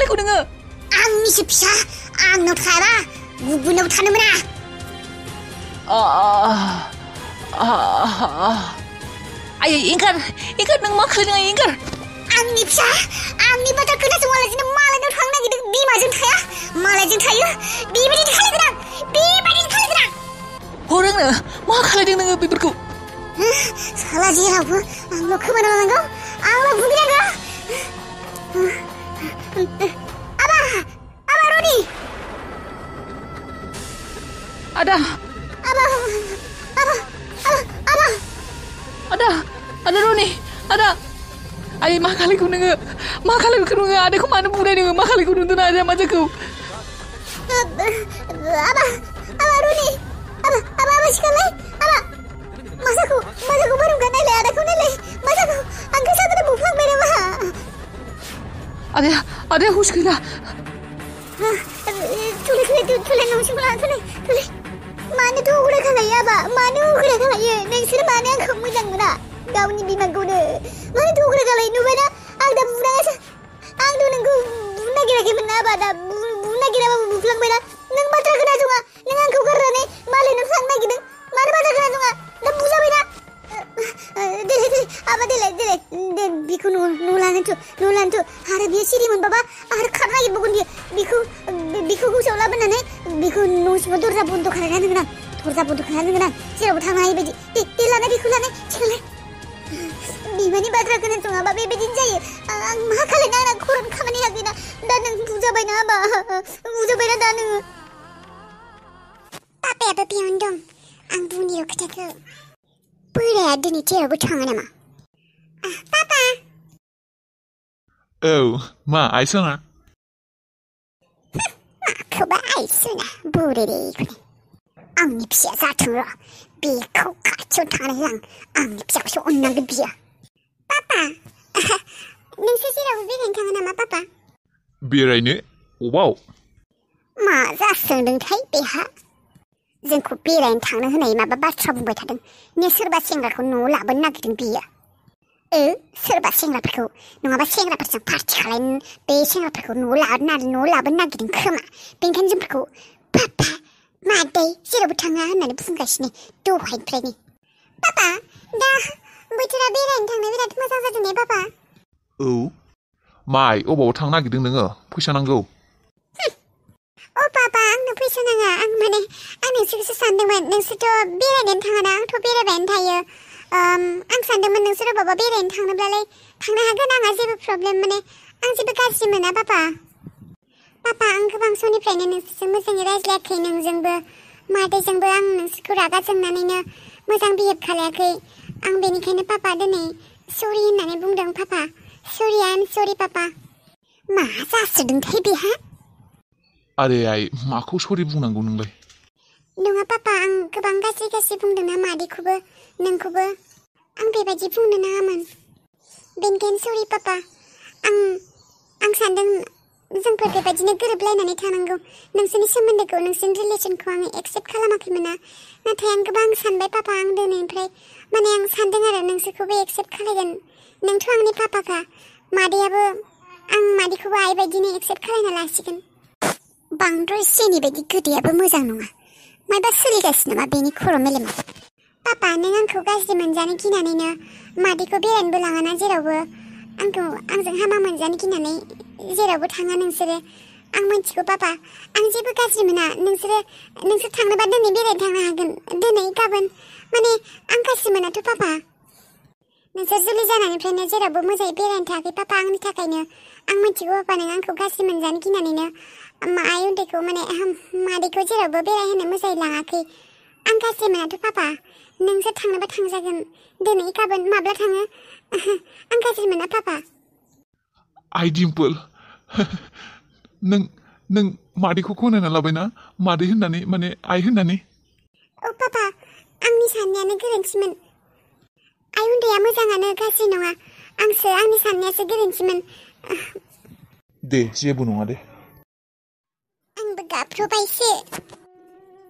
खालायखो नोङो आंनिसो फिसा आंनाव थाबा गुबुनाव थानो मोना आयै इंगार नों मा खालायदों इंगार आंनि फिसा आंनि बाथ्रा खोनासङालासिनो मालायनाव थांनो नागिरदों बिमाजों थाया मालायजों थायो बेबायदि खालायगोन आं हर आंनो मा खालायदों नोङो बेफोरखौ साला जेरावबो आंल' खोमाना लानांगौ आंल' भुगिनांगौ आबा रनि आदा रनि आदा आयै मा खालायखो नोङो आदाखौ मानो बुनाय नोङो मा खालायखो नुदों आदा मा जाखो आबा रनि आबा सिखारलाय आबा माजाखौ बारुंगा नायलाय आदाखौ नायलाय माजाखौ आंखौ सादोर बुफ्लांबाय नामा आदाया हुस गैला थुलाय नंसिंला थुलाय मानो उग्रा खालायो आबा मानो उग्रा खालायो नोंसोर मानो आंखौ मोजां मोना गावनि बिमाखौनो मानो उग्रा खालायो नुबायना आं दा बुनाङासो आंथ' नोंखौ बुनो नागिराखैमोन ना आबा दा बुनो नागिराबाबो बुफ्लांबायना नों बाथ्रा खोनासङा नों आंखौ गारनानै मालायनाव थांनो नागिरदों मानो बाथ्रा खोनासङा दा बुजाबायना देलाय आबा देलाय बिखौ नुलानोथ' आरो बियो सिरि मोनबाबा आरो खारनो नागिरबावगोन बिखौ गोसोआव लाबोनानै बिखौ न' सिङाव दरजा बन्द' खालायना होगोन आं जेरावबो थांनो हायि बायदि दे लानाय बिखौ लानाय सिखारलाय बिमानि बाथ्रा खोनासङाबा बेबायदिनो जायो आं मा खालायनो आंना खर'नि खामानि होआखैना दा नों बुजाबायना आबा बुजाबायना दा नोङो पापायाबो बेयावनो दं आं बुंनि र' खोथाखौ बोराया दिनै जेरावबो थाङा नामा पापा औ मा आइसना माखौबा आइसना बुरिखौलाय आंनि फिसाया जाथों र' बेखौ खाथियाव थानानै आंनि फिसाखौसो अननांगोन बियो पापा नोंसोर जेरावबो बेरायनो थाङा नामा पापा बेरायनो अबाव मा जासोंदोंथाय बेहा जोंखौ बेरायनो थांनो होनाय माबा बाथ्रा बुंबाय थादों ने सोरबा सेंग्राखौ न'आव लाबोनो नागिरदों बियो सोरबा सेंग्राफोरखौ नङाबा सेंग्राफोरजों पार्टि खालायनो बे सेंग्राफोरखौ न'आव लाबोनो नागिरदों खोमा बेनिखायनो जोंफोरखौ पापा मादै जेरावबो थाङा होननानै बुंगासिनो दहायनिफ्रायनो पापा दा बोथोरा बेरायनो थांनो बिराद मोजां जादों ने पापा औ माइ अबाव थांनो नागिरदों नोङो फैसा नांगौ पापा आंनो फैसा नाङा आं नोंसोरखौसो सानदोंमोन नोंसोरथ' बेरायनो थाङाना आंथ' बेरायबायानो थायो आं सानदोंमोन नोंसोर अबावबा बेरायनो थांनोब्लालाय थांनो हागोन आंहा जेबो प्रब्लेम आं जेबो गाज्रि मोना पापा आं गोबां समनिफ्रायनो नोंसोरजों मोजाङै रायज्लायाखै नोंजोंबो मादैजोंबो आं नोंसोरखौ रागा जोंनानैनो मोजां बिहेभ खालायाखै आं बेनिखायनो पापा दिनै सरि होननानै बुंदों पापा सरि आइ एम सरि पापा मा जासोदोंथाय बेहा आरे आइ माखौ सरि बुंनांगौ नोंलाय नङा पापा आं गोबां गाज्रि बुंदोंना मादैखौबो नोंखौबो आं बेबायदि बुंनो नाङामोन बेनिखायनो सरि पापा आं सानदों जोंफोर बेबायदिनो गोरोबलायनानै थानांगौ नोंसोरनि सोमोन्दोखौ नोंसोरनि रिलेसनखौ आं एक्सेप्ट खालामाखैमोन नाथाय आं गोबां सानबाय पापा आं दिनैनिफ्राय आं सानदों आरो नोंसोरखौबो एक्सेप्ट खालायगोन नोंथ' आंनि पापाखा मादैयाबो आं मादैखौबो आइ बायदिनो एक्सेप्ट खालायना लासिगोन बांद्राय सेनि बायदि गोदैयाबो मोजां नङा मायबा सोलिगासिनो नामा बेनि खर' मेलेमाव पापा नों आंखौ गाज्रि मोनजानो गिनानैनो मादैखौ बेरायनोबो लाङाना जेरावबो आंजों हामा मोनजानो गिनानै जेरावबो थाङा नोंसोरो आं मिथिगौ पापा आं जेबो गाज्रि मोना नोंसोर थांनोबा दिनै बेरायनो थांनो हागोन दिनै गाबोन आं गाज्रि मोनाथ' पापा नोंसोर जुलि जानायनिफ्रायनो जेरावबो मोजाङै बेरायनो थायाखै पापा आंनि थाखायनो आं मिथिगौ पापा नों आंखौ गाज्रि मोनजानो गिनानैनो आइ उन्दैखौ मादैखौ जेरावबो बेरायहोनो मोजाङै लाङाखै आं गाज्रि मोनाथ' पापा नोंसोर थांनोबा थांजागोन दिनै गाबोन माब्ला थाङो आं गाज्रि मोना पापा आइ डिम्पोल नों मादैखौ गनायना लाबायना मादै होननानै आइ होननानै औ पापा आंनि साननायानो गोरोन्थिमोन आइ उन्दैया मोजाङानो गाज्रि नङा आंनि साननायासो गोरोन्थिमोन दे जेबो नङा दे आंबो गाबफ्रबायसो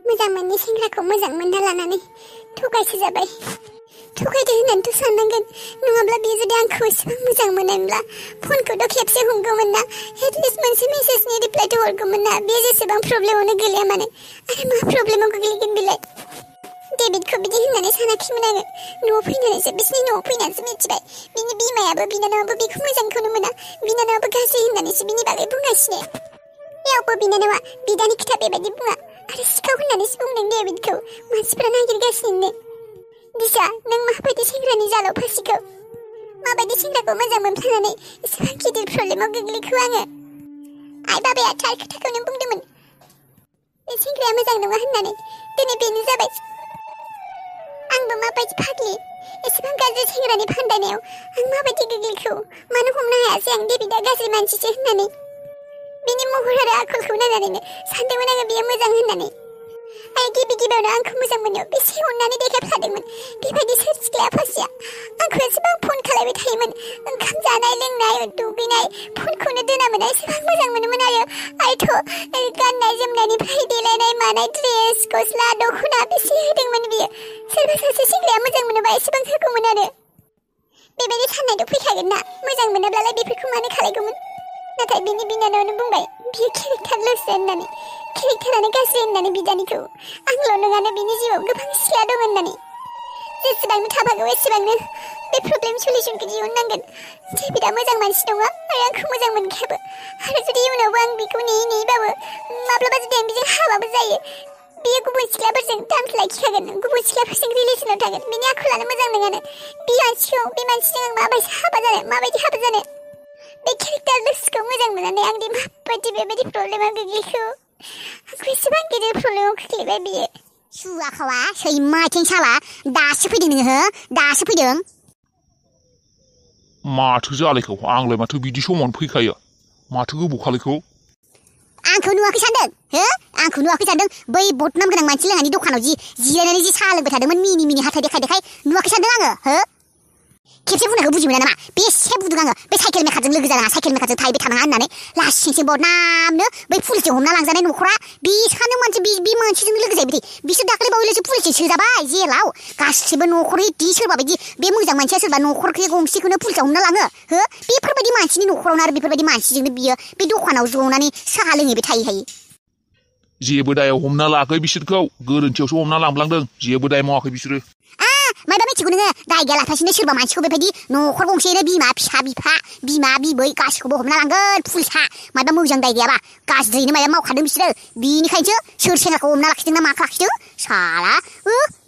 मोजां मोननि सेंग्राखौ मोजां मोनना लानानै थगायसो जाबाय थगायदो होननानैथ' साननांगोन नङाब्ला बियो जुदि आंखौ एसेबां मोजां मोनोब्ला फनखौथ' खेबसे हमगौमोन ना एटलिस्ट मोनसे मेसेजनि रिप्लाइथ' हरगौमोन ना बेयो जेसेबां प्रब्लेमावनो गोलैया मानो आरो मा प्रब्लेमाव गोग्लैगोन बिलाय डेभिडखौ बिदि होननानै सानाखैमोन आङो न'आव फैनानैसो बिसिनि न'आव फैनानैसो मिथिबाय बिनि बिमायाबो बिनानावाबो बेखौ मोजांखौनो मोना बिनानावाबो गाज्रि होननानैसो बिनि बागै बुंगासिनो बेयावबो बिनानावा बिदानि खोथा बेबायदि बुङा आरो सिखाव होननानैसो बुंदों डेभिडखौ मानसिफ्रा नागिरगासिनो दिशा नों माबायदि सेंग्रानि जालाव फासिखौ माबायदि सेंग्राखौ मोजां मोनफ्लांनानै एसेबां गिदिर प्रब्लेमाव गोग्लैखो आङो आइ बाबाया थार खोथाखौनो बुंदोंमोन बे सेंग्राया मोजां नङा होननानै दिनै बेनो जाबाय आंबो माबायदि फाग्लि एसेबां गाज्रि सेंग्रानि फान्दायनायाव आं माबायदि गोग्लैखौ मानो हमनो हायासै आं डेभिडा गाज्रि मानसिसो होननानै बिनि महर आरो आखलखौ नायनानैनो सानदोंमोन आङो बियो मोजां होननानै आरो गिबि गिबियावनो आंखौ मोजां मोननायाव बेसे अननानै देखायफ्लादोंमोन बेबायदि सोर सिख्लाया फासिया आंखौ एसेबां फन खालायबाय थायोमोन ओंखाम जानाय लोंनाय दुगैनाय फनखौनो दोनामोन एसेबां मोजां मोनोमोन आरोथ' गाननाय जोमनायनिफ्राय देलायनाय मानाय ड्रेस गस्ला दख'ना बेसे होदोंमोन बियो सोरबा सासे सेंग्राया मोजां मोनोबा एसेबां होगौमोन आरो बेबायदि साननायथ' फैखागोन ना मोजां मोनाब्लालाय बेफोरखौ मानो खालायगौमोन नाथाय बिनि बिनानावनो बुंबाय बियो केरेक्टारल'सो होननानै केरेक्टारानो गाज्रि होननानै बिदानिखौ आंल' नङानो बिनि जिउआव गोबां सिख्ला दं होननानै जेसेबांनो थाबागौ एसेबांनो बे प्रब्लेम सलिउसनखौ दिहुननांगोन डेभिडा मोजां मानसि नङा आरो आंखौ मोजां मोनखायाबो आरो जुदि उनावबो आं बेखौ नेयैबाबो माब्लाबा जुदि आं बेजों हाबाबो जायो बियो गुबुन सिख्लाफोरजों टार्म्स लाखिखागोन गुबुन सिख्लाफोरजों रिलेसनाव थागोन बिनि आखलानो मोजां नङानो बे मानसिजों आं माबायदि हाबा जानो बे केरेक्टारलेसखौ मोजां मोननानै आं दि माबायदि बेबायदि प्रब्लेमाव गोग्लैखौ आंखौ एसेबां गिदिर प्रब्लेमाव खोख्लैबाय बियो सुवाखावा सैमा आथिं साला दासो फैदों नोङो हो दासो फैदों माथो जालायखौ आंलाय माथो बिदि समावनो फैखायो माथो गोबाव खालायखौ आंखौ नुवाखै सानदों हो आंखौ नुवाखै सानदों बै बदनाम गोनां मानसि लोंहानि दखानाव जिरायनानै साहा लोंबाय थादोंमोन मिनि हाथाय देखाय नुवाखै सानदों आङो हो खेबसे बुंनायखौ बुजि मोना नामा बेसे बुदों आङो बे साइकेल मेकारजों लोगो जानाङा साइकेल मेकारजों थाहैबाय थानाङा होननानै लासिंसिं बदनामनो बै पुलिसजों हमना लांजानाय न'खरा बिसानो मानसि बे मानसिजों लोगो जाहैबाय बिसोर दाखालि बावैल'सो पुलिसजों सोजाबाय जेलाव गासिबो न'खर इदि सोरबा बायदि बे मोजां मानसिया सोरबा न'खरखौ गंसेखौनो पुलिसआव हमना लाङो हो बेफोरबायदि मानसिनि न'खरावनो आरो बेफोरबायदि मानसिजोंनो बियो बे दखानाव जनानै साहा लोंहैबाय थायो जेबो दायाव हमना लायाखै बिसोरखौ गोरोन्थियावसो हमना लांफ्लांदों जेबो दाय मावाखै बिसोरो माबा मिथिगौ नोङो दाय गैयालासिनो सोरबा मानसिखौ बेबायदि न'खर गंसेनो बिमा फिसा बिफा बिमा बिबै गासिखौबो हमना लांगोन पुलिसआ माबा मोजां दाय गैयाबा गाज्रियैनो माबा मावखादों बिसोरो बिनिखायसो सोर सेंग्राखौ हमना लाखिदों ना माखौ लाखिदों साला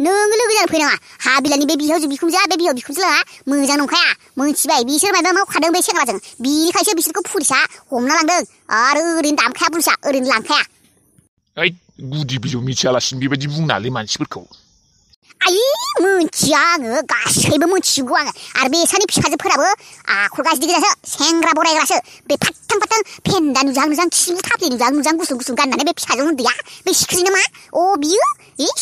नोङो लोगो जानो फैनाङा हा बिलानि बे बिहाव बिखुनजोआ बे बिहाव बिखुनजो लाङा मोजां नंखाया मोनथिबाय बिसोर माबा मावखादों बे सेंग्राजों बिनिखायसो बिसोरखौ पुलिसआ हमना लांदों आरो ओरैनो दामखाया पुलिसआ ओरैनो लांखाया ओइ गुदि बिजौ मिथियालासिनो बेबायदि बुंनालै मानसिफोरखौ आयै मोनथिया आङो गासैबो मोनथिजोबगौ आङो आरो बेसानि फिसाजोफोराबो आखल गाज्रि गोजासो सेंग्रा बरायग्रासो बे फाथां फेन्दा नुजां खिबु थाफ्ले नुजां गुसुं गाननानै बे फिसाजो उन्दैया बे सिख्रि नामा बियो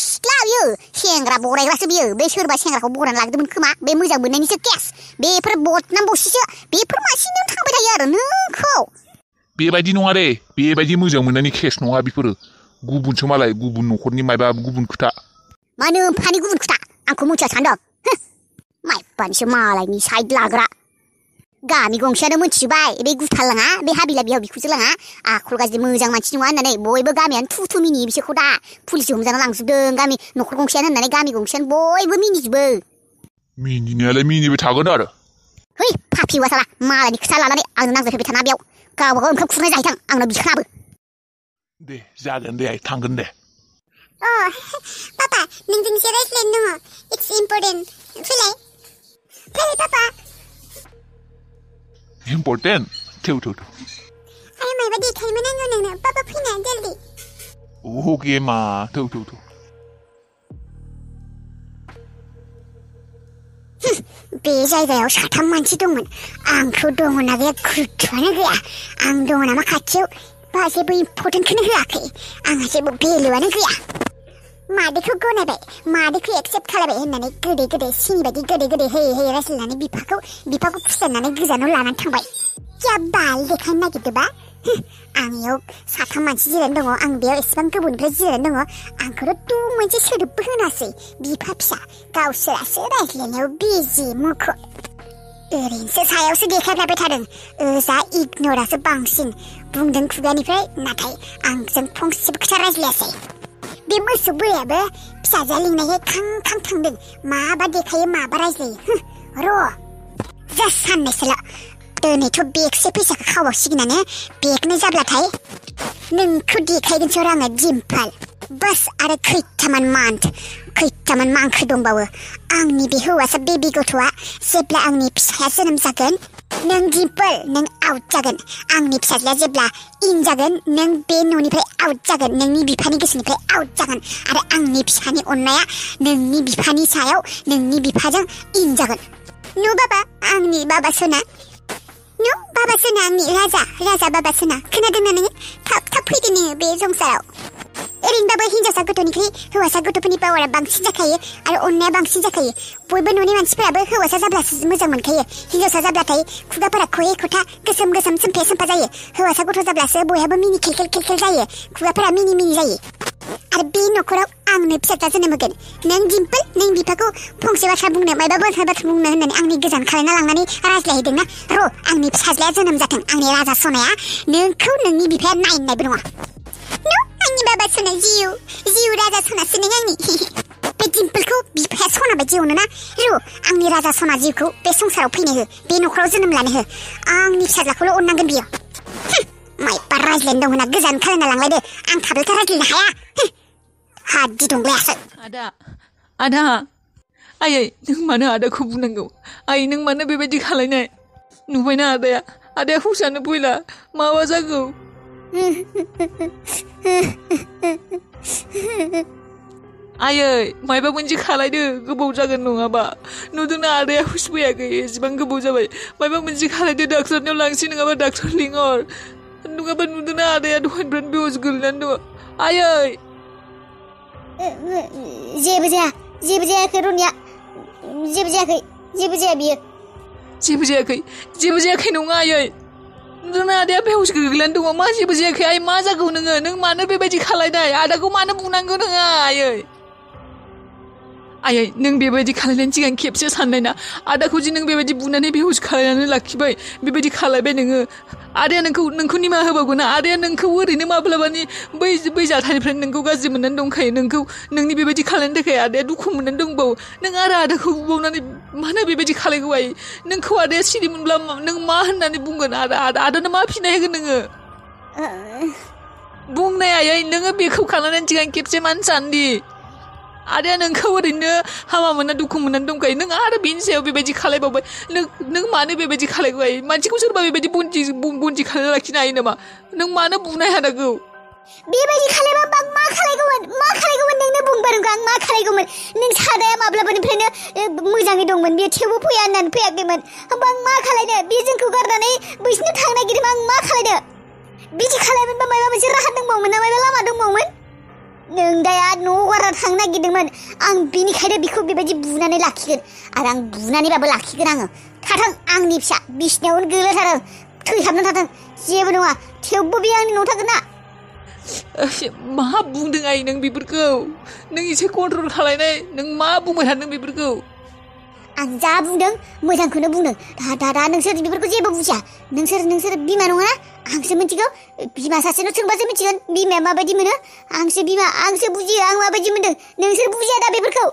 सिख्ला बियो सेंग्रा बरायग्रासो बियो बे सोरबा सेंग्राखौ बरायना लांदोंमोन खोमा बे मोजां मोननायनिसो केस बेफोर बदनाम बसिसो बेफोर मानसिनियाव थांबाय थायो आरो नोंखौ बेबायदि नङा दे बेबायदि मोजां मोननायनि केस नङा बेफोरो गुबुनसो मालाय गुबुन न'खरनि मायबा गुबुन खोथा मानो फानि गुबुन खोथा आंखौ मिथिया सानदों माइबानिसो मालायनि साइड लाग्रा गामि गंसेयानो मोनथिजोबबाय बे गुथालाङा बे हाबिला बिहाव बिखुनजो लाङा आखल गाज्रि मोजां मानसि नङा होननानै बयबो गामियानो थु मिनियो बिसोरखौ दा पुलिसजों हमजाना लांजोबदों गामि न'खर गंसेयानो होननानै गामि गंसेयानो बयबो मिनिजोबो मिनिनायालाय मिनिबाय थागोन आरो है फाफिवा साला मालायनि खोथा लानानै आंनो नांजाफैबाय थाना बेयाव गावबागाव ओंखाम खुरनाय जाहैथां आंनाव बिखानाबो दे जागोन दे थांगोन दे पापा नोंजों एसे रायज्लायनो दङ इट्स इम्पर्टेन्ट फैलाय पापा इम्पर्टेन्ट थौ आरो माबा देखायमोन आङो नोंनो पापा फैना जल्दि अके मा थौ बे जायगायाव साथाम मानसि दंमोन आंखौ दङना गैया गुरुत्वआनो गैया आं दङ नामा खाथियाव बा जेबो इम्पर्टेन्टखौनो होआखै आंहा जेबो भेलुआनो गैया मादैखौ गनायबाय मादैखौ एक्सेप्ट खालामबाय होननानै गोदै सिनि बायदि गोदै होयै रायज्लायनानै बिफाखौ फुस्लायनानै गोजानाव लानानै थांबाय क्या बाल देखायनो नागिरदोंबा आं इयाव साथाम मानसि जिरायना दङ आं बेयाव एसेबां गोबावनिफ्राय जिरायना दङ आंखौथ' तु मोनसे सोदोबबो होनासै बिफा फिसा गावसोरासो रायज्लायनायाव बिजि मुखुब ओरैनोसो सायावसो देखायफ्लाबाय थादों ओजा इगनरासो बांसिन बुंदों खुगानिफ्राय नाथाय आंजों फंसेबो खोथा रायज्लायासै बे मोसौ बोरायाबो फिसाजोआ लिंनायखाय खां खां थांदों माबा देखायो माबा रायज्लायो र' जास्ट साननैसोल' दिनैथ' बेगसे फैसाखौ खावबावसिगोनानो बेगनो जाब्लाथाय नोंखौ देखायगोनसो आङो दिम्पल बास आरो खैथामान मांखो दंबावो आंनि बे हौवासा बेबि गथ'आ जेब्ला आंनि फिसाया जोनोम जागोन नों दिम्पल नों आउट जागोन आंनि फिसाज्लाया जेब्ला इन जागोन नों बे न'निफ्राय आउट जागोन नोंनि बिफानि गोसोनिफ्राय आउट जागोन आरो आंनि फिसानि अननाया नोंनि बिफानि सायाव नोंनि बिफाजों इन जागोन नु बाबा आंनि बाबा सोना नु बाबा सोना आंनि राजा बाबा सोना खोनादोंना नोङो थाब फैदो नोङो बे संसाराव ओरैनोबाबो हिनजावसा गथ'निख्रुइ हौवासा गथ'फोरनि पावारा बांसिन जाखायो आरो अननाया बांसिन जाखायो बयबो न'नि मानसिफोराबो हौवासा जाब्लासो मोजां मोनखायो हिनजावसा जाब्लाथाय खुगाफोरा खहे खथा गोसोम सोमफे जायो हौवासा गथ' जाब्लासो बयहाबो मिनि खेलखेल जायो खुगाफोरा मिनि जायो आरो बे न'खराव आंनो फिसाज्ला जोनोम होगोन नों दिम्पल नों बिफाखौ फंसे बाथ्रा बुंनो मायबा बाथ्रा बुंनो होननानै आंनि गोजान खालायना लांनानै रायज्लायहैदोंना र' आंनि फिसाज्लाया जोनोम जाथों आंनि राजा सनाया नोंखौ नोंनि बिफाया नायनायबो नङा आंनि बाबा सना जिउ राजा सनासो नों आंनि बे दिम्पलखौ बिफाया सना बायदि अनोना र' आंनि राजा सना जिउखौ बे संसाराव फैनो हो बे न'खराव जोनोम लानो हो आंनि फिसाज्लाखौल' अननांगोन बियो मायबा रायज्लायनो दं होनना गोजान खालायना लांलायदो आं थाबलथ' रायज्लायनो हाया हादि दंलायासो आदा आयै नों मानो आदाखौ बुंनांगौ आयै नों मानो बेबायदि खालायनाय नुबायना आदाया हुसानो फैला माबा जागौ आयै मायबा मोनसे खालायदो गोबाव जागोन नङाबा नुदोंना आदाया हुस फैयाखै एसेबां गोबाव जाबाय मायबा मोनसे खालायदो डाक्टारनियाव लांसै नङाबा डाक्टार लिंहर नङाबा नुदोंना आदाया दहायनिफ्राय बेवस गोलैनानै दङ आयै जेबो जायाखै रनिया जेबो जाया बियो जेबो जायाखै नङा आयै नुदोंना आदाया बेवस गोग्लैनानै दङ मा जेबो जायाखै आयै मा जागौ नों मानो बेबायदि खालायनाय आदाखौ मानो बुंनांगौ नोङो आयै नों बेबायदि खालायनायनि सिगां खेबसे साननाय ना आदाखौ जे नों बेबायदि बुनानै बेहुस खालायनानै लाखिबाय बेबायदि खालायबाय नोङो आदाया नोंखौ निमाहा होबावगौ ना आदाया नोंखौ ओरैनो माब्लाबानि बै जाथायनिफ्राय नोंखौ गाज्रि मोननानै दंखायो नोंनि बेबायदि खालायनो थाखाय आदाया दुखु मोननानै दंबावो नों आरो आदाखौ बुबावनानै मानो बेबायदि खालायगौ आयै नोंखौ आदाया सिरि मोनब्ला नों मा होननानै बुंगोन आदानो मा फिननाय होगोन नोङो बुंनाय आयै नोङो बेखौ खालायनायनि सिगां खेबसे मानो सानदि आदाया नोंखौ ओरैनो हामा मोनना दुखु मोननानै दंखायो नों आरो बेनि सायाव बेबायदि खालायबावबाय नों मानो बेबायदि खालायगौ आयै मानसिखौ सोरबा बेबायदि बन्दी खालायना लाखिनो हायो नामा नों मानो बुनाय हादागौ बेबायदि खालायबा आं मा खालायगौमोन नोंनो बुंबा रोंगौ आं मा खालायगौमोन नों सादाया माब्लाबानिफ्रायनो मोजाङै दंमोन बियो थेवबो फैया होननानै फैयाखैमोन होमबा आं मा खालायनो बे जोंखौ गारनानै बैसिनो थांनो नागिरदोंमोन आं मा खालायनो बिदि खालायमोनबा माबा मोनसे राहा दंबावोमोन ना माबा लामा दंबावोमोन नों दाया न'आव गारना थांनो नागिरदोंमोन आं बिनिखायनो बिखौ बेबायदि बुनानै लाखिगोन आरो आं बुनानैबाबो लाखिगोन आङो थाथों आंनि फिसा बिसिनायावनो गोलैना थाथों थैहाबना थाथों जेबो नङा थेवबो बे आंनि न'आव थागोन ना मा बुंदों आयै नों बेफोरखौ नों एसे कन्ट्रल खालायनाय नों मा बुंबाय थादों बेफोरखौ आं जा बुंदों मोजांखौनो बुंदों दा नोंसोर बेफोरखौ जेबो बुजिया नोंसोर बिमा नङा आंसो मिथिगौ बिमा सासेनाव सोंबासो मिथिगोन बिमाया माबायदि मोनो आंसो बिमा आंसो बुजियो आं माबायदि मोनदों नोंसोर बुजिया दा बेफोरखौ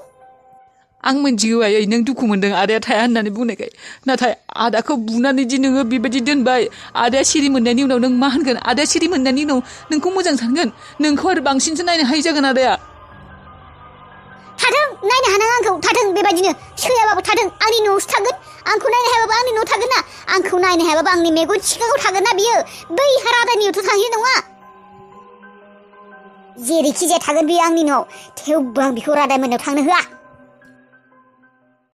आं मिथिगौ आयै नों दुखु मोनदों आदाया थाया होननानै बुंनायखाय नाथाय आदाखौ बुनानै दि नोङो बेबायदि दोनबाय आदाया सिरि मोननायनि उनाव नों मा होनगोन आदाया सिरि मोननायनि उनाव नोंखौ मोजां सानगोन नोंखौ आरो बांसिनसो नायनो हायि जागोन आदाया थाथों नायनो हानाङा आंखौ थाथों बेबायदिनो सैयाबाबो थाथों आंनि न'आवसो थागोन आंखौ नायनो हायाबाबो आंनि न'आव थागोन ना आंखौ नायनो हायाबाबो आंनि मेगन सिगाङाव थागोन ना बियो बै रादानियावथ' थांहैयो नङा जेरैखि जाया थागोन बियो आंनि न'आव थेवबो आं बिखौ रादाय मोननायाव थांनो होआ